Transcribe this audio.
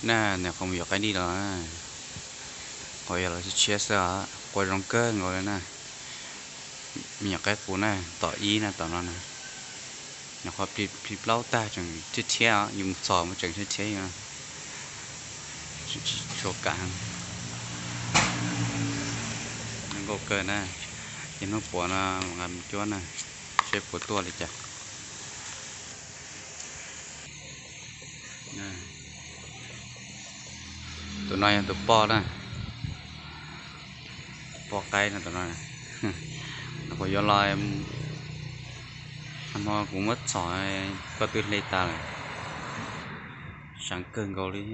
Na, nyuam qhuav mus yuav qaib dib los, qhuav yog los tshiab xwb os, qua zoo kawg nkaus li na. Me nyuam qaib qus na, tom ib na, tom no na. Nyuam qhuav plig plaub tag tseem thiab thiab os, yus mus txhom mas tseem thiab thiab. Tsis tshua kam, nkauj kawg na. Ces hnub puas no nqa mus cuab na, seb puas tuaj li cas. Tus no yog tus poj na, poj qaib no tus no. Kuv yuav los, hmo kuv muab txhom, koj twb hle tas lawm. Seev kawg nkaus li.